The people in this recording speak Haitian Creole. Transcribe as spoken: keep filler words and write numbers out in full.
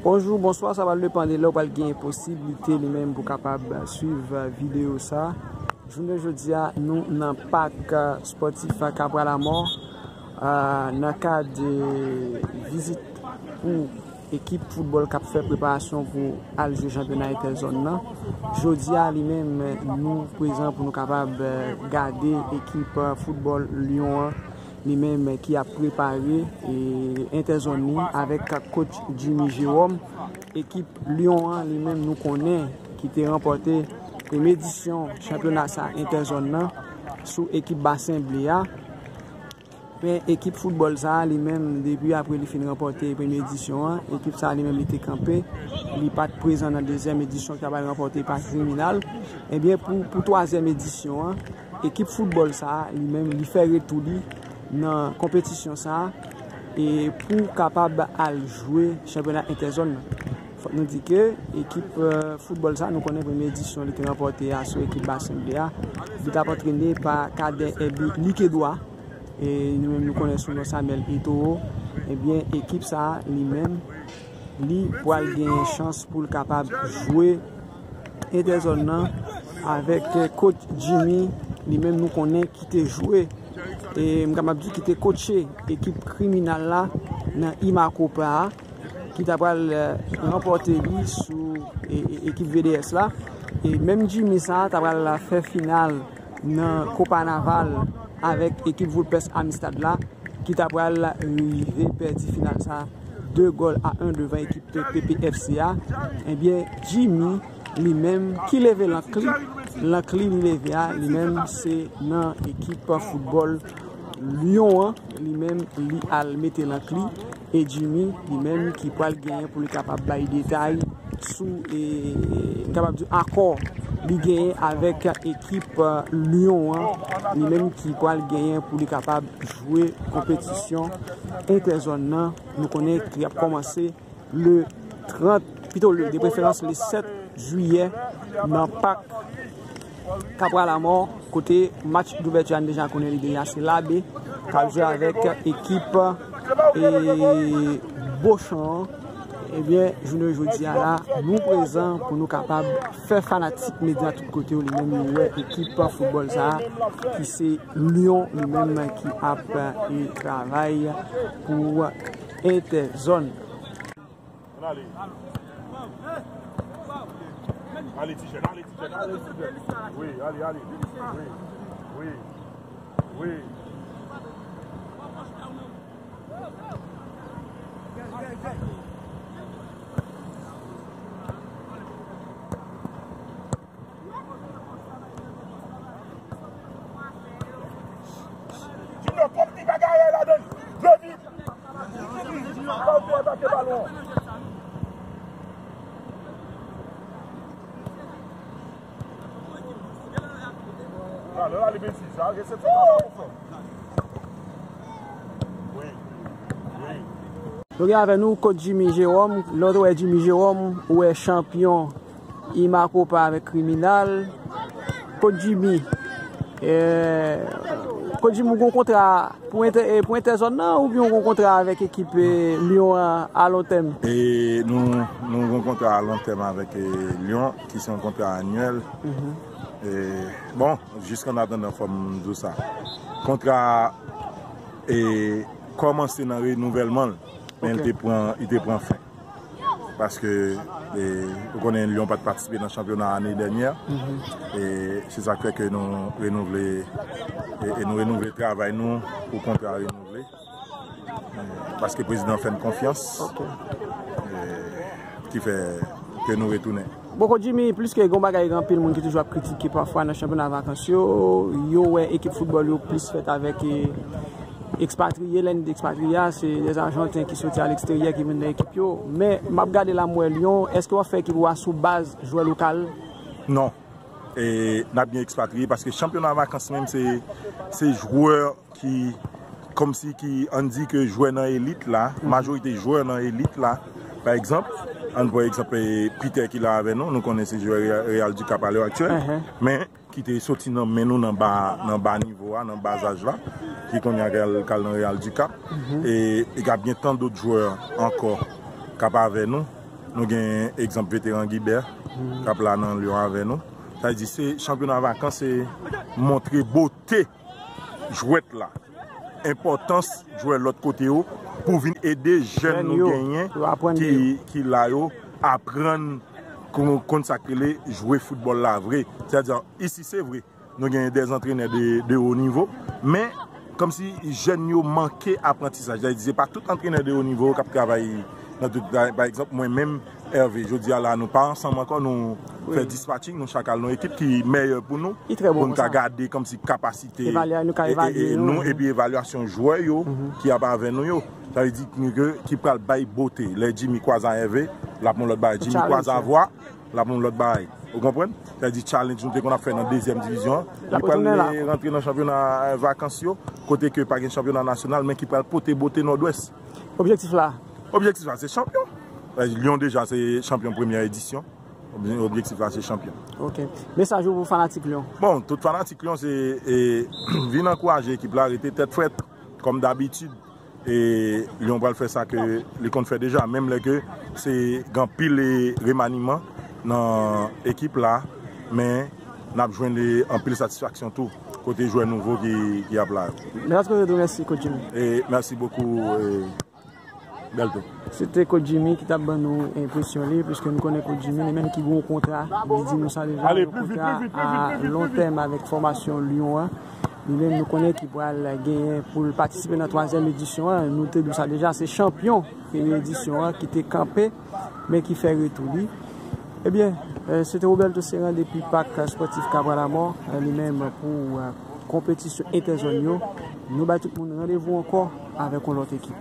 Bonjou, bonswa, sa pral depann de lè w pral gen posiblite li menm pou kapab swiv videyo sa. Jounen jodi a, nou nan pak spòtif Kapwa Lamò, nan kad vizit pou ekip foutbòl k ap fè preparasyon pou al jwe chanpyona entèzòn nan. Jodi a, li menm, nou prezan pou nou kapab gade ekip foutbòl Lyon an, li menm ki ap prepare entèzòn li avèk coach Jimmy Jérôme. Ekip Lyon an, li menm, nou konnen ki te ranpòte premye edisyon chanpyona sa entèzòn nan sou ekip Basen Ble a. Men ekip foutbòl sa a, li menm, depi apre li fin ranpòte premye edisyon an, ekip sa a, li menm, li te kanpe. Li pa t prezan nan dezyèm edisyon ki ta pral ranpòte pa Kriminal. Ebyen, pou, pou twazyèm edisyon an, ekip foutbòl sa a, li menm, li fè retou li nan konpetisyon sa a, e pou kapab al jwe chanpyona entèzòn nan. Fòk nou di ke ekip, eh, foutbòl sa a, nou konnen premye edisyon li te ranpòte a sou ekip Basen Ble a, li t ap antrene pa Cadet Herby Liquedois, e nou menm nou konnen sou non Samuel Eto'o. Ebyen, ekip sa a, li menm, li pral gen chans pou l kapab jwe entèzòn nan avèk, eh, coach Jimmy, li menm nou konnen ki te jwe, e m kapab di ki te kotche ekip Kriminal la nan Imacopa a, ki ta pral, eh, ranpòte li sou, e, e, ekip V D S la. E menm Jimmy sa a ta pral fè final nan Copa Naval avèk ekip Vulpes Amistad la, ki ta pral rive pèdi final sa a de gòl a en devan ekip P P F C a. Ebyen, Jimmy, li menm, ki leve lank li, lank li, li leve a, li menm, se nan ekip foutbòl Lyon an, li menm, li al mete lank li, e Jimmy, li menm, ki pral genyen pou li kapab bay detay sou, e, m kapab di, akò li genyen avèk ekip, eh, Lyon an, li menm, ki pral genyen pou li kapab jwe konpetisyon entèzòn nan. Nou konnen ki ap kòmanse le trant, pito le, de preferans le sèt jiyè nan pak Kapwa Lamò, kote match douvèti a n deja konnen li deja se Labe k ap jwe avèk ekip, e, Bochan an. Ebyen, jounen jodi a la, nou prezan pou nou kapab fè fanatik medya tout kote yo, li menm yo wè ekip foutbòl sa a, ki se Lyon, li menm ki ap, e, travay pou entèzòn. Ann ale. Ale, ti jèn, ale, ti jèn, ale, ti jèn. Wi, ale, ale. Wi, wi, wi. Junior, kòmsi bagay la donn. Vle vit. Junior, pa ou atake balon. Alò, ale, Messi, sa, resepsyon pa bon. Wi, wi. Nou gen avè nou coach Jimmy Jérôme. Lè w wè Jimmy Jérôme, ou wè chanpyon Imacopa avèk Kriminal. Coach Jimmy, eh, coach Jimmy, ou gen yon kontra pou entè, eh, pou entèzòn nan, oubyen ou gen yon kontra avèk ekip, eh, Lyon an a lon tèm? E nou, nou gen yon kontra a lon tèm avèk, eh, Lyon, ki se yon kontra anyèl. E, bon, jiskanatandan, fò m di w sa. Kontra a, e, kòmanse nan renouvèlman l, men li te pran, li te pran fen. Paske, e, ou konnen Lyon pa t patisipe nan chanpyona ane dènyè. E se sa k fè ke nou renouvle, e, e nou renouvle travay nou pou kontra a renouvle. E, paske prezidan fè n konfyans. E, ki fè ke nou retounen. Bon, coach Jimmy, pliske gen yon bagay, gen anpil moun ki toujou ap kritike pafwa nan chanpyona vakans yo, yo wè ekip foutbòl yo plis fèt avèk, e, ekspatriye. Lè n di ekspatriye a, se dè Ajanten ki soti aleksteryè ki vin nan ekip yo. Men, m ap gade la, m wè Lyon, èske w ap fè ekip ou a sou baz jwè lokal? Non. E n ap gen ekspatriye, paske chanpyona vakans menm, se, se jwè ki, kòmsi ki, ann di ke jwè nan elit la, majorite jwè nan elit la, pa egzanp, ann pran egzanp, e, Peter ki la avè nou, nou konnen se jwè Real, Real du Cap a lè aktyèl, men ki te soti nan men nou nan ba, nan ba nivo a, nan ba zaj la, ki kounye a k al, k al nan Real du Cap, e, e k ap gen tan dòt jwè ankò k ap avè nou. Nou gen egzanp veteran Guibert k ap la nan Lyon avè nou. Sa vle di se chanpyona vakans, se montre bote jwèt la, enpòtans jwè lòt kote yo pou vin ede jèn nou genyen ki, ki la yo aprann konn, konn sa k rele jwe foutbòl la vre. Sètadi, isi se vre, nou gen dè antrenè de, de wo nivo, men kòmsi jèn yo manke aprantisaj. Sètadi, se pa tout antrenè de wo nivo k ap travay nan tout, pa egzanp, mwen menm, Hervé, jodi a la, nou pa ansanm ankò, nou fè dispatching, nou chak al nan ekip ki mèyè pou nou, pou nou ka gade kòmsi kapasite nou, epi evalyasyon jwè yo ki ap avè nou yo. Sa vle di ke, ki pral bay bote. Lè Jimmy kwaze a Hervé, l ap yon lòt bagay. Jimmy kwaze a Vwa, l ap yon lòt bagay. Ou konprann? Sa vle di challenge nou te konn ap fè nan dezyèm divizyon an, li pral rantre nan chanpyona vakans yo, kote ke pa gen chanpyona nasyonal, men ki pral pote bote Nòdwès. Objektif la? Objektif la, se chanpyon. Lyon deja se chanpyon premyè edisyon. Obje-, objektif la, se chanpyon. Ok. Mesaj ou pou fanatik Lyon? Bon, tout fanatik Lyon, se, e, vin ankouraje ekip la, rete tèt frèt, kòm dabitid. E Lyon pral fè sa ke li konn fè deja, menm lè ke se gen anpil, e, remaniman nan ekip la, men n ap jwenn, e, anpil satisfaksyon tou, kote jwè nouvo ki, ki ap la yo. Mèsi, mèsi bokou, e, Belto. Se te Coach Jimmy ki t ap ban nou enpresyon li, piske nou konnen Coach Jimmy, li menm ki gen yon kontra, li di nou sa deja, yon kontra a lon tèm avèk fòmasyon Lyon an. Li menm nou konnen ki pral genyen pou l patisipe nan twazyèm edisyon an. Nou te di w sa deja, se chanpyon premye edisyon an ki te kanpe, men ki fè retou li. Ebyen, eh, se te Roberto Serran depi Pak Spòtif Kabra Lamò, eh, li menm pou, eh, konpetisyon entèzòn yo. Nou bay tout moun randevou ankò avèk yon lòt ekip.